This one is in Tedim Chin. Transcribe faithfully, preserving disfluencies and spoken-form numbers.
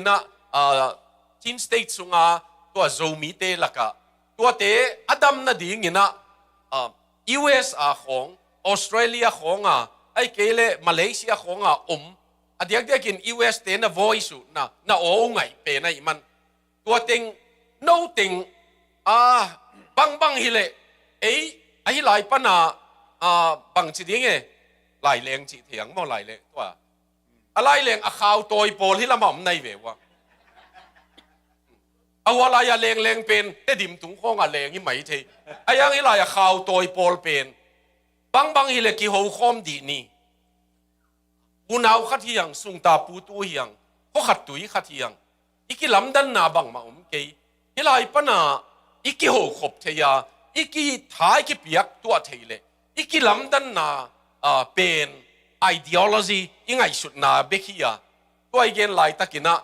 na, ah, Chin State sunga tua Zomite lakah tuate a dam nadingin ah, ah, U S a khawng, Australia khawnga, ahih kei leh Malaysia khawnga om, a diakdiakin U S te na voice uh na, na aw uh ngaih pen ahih man. Tua teng, no teng, ah, bangbang hileh, ei, ahi lai pana, ah, bangci ding e, laileng cih thei ang maw, laileng, tua. A laileng a khau tawi pawl hi lamah om nai ve ua. A hua lai-a lengleng pen, Tedim tung khawngah leng hi mai thei. A yang hi lai-a khau tawi pawl pen. Bangbang hileh kiho khawm dih ni. Unau khat hi ang, sungta putu hi ang, khua khat tui khat hi ang. I kilamdanna bangmah om kei. Hi lai pana i kiho khop thei a, i kitha i kipiak tuah thei leh i kilamdanna, ah, pen ideology i ngaihsutna bek hi a. Tua i gen laitakin ah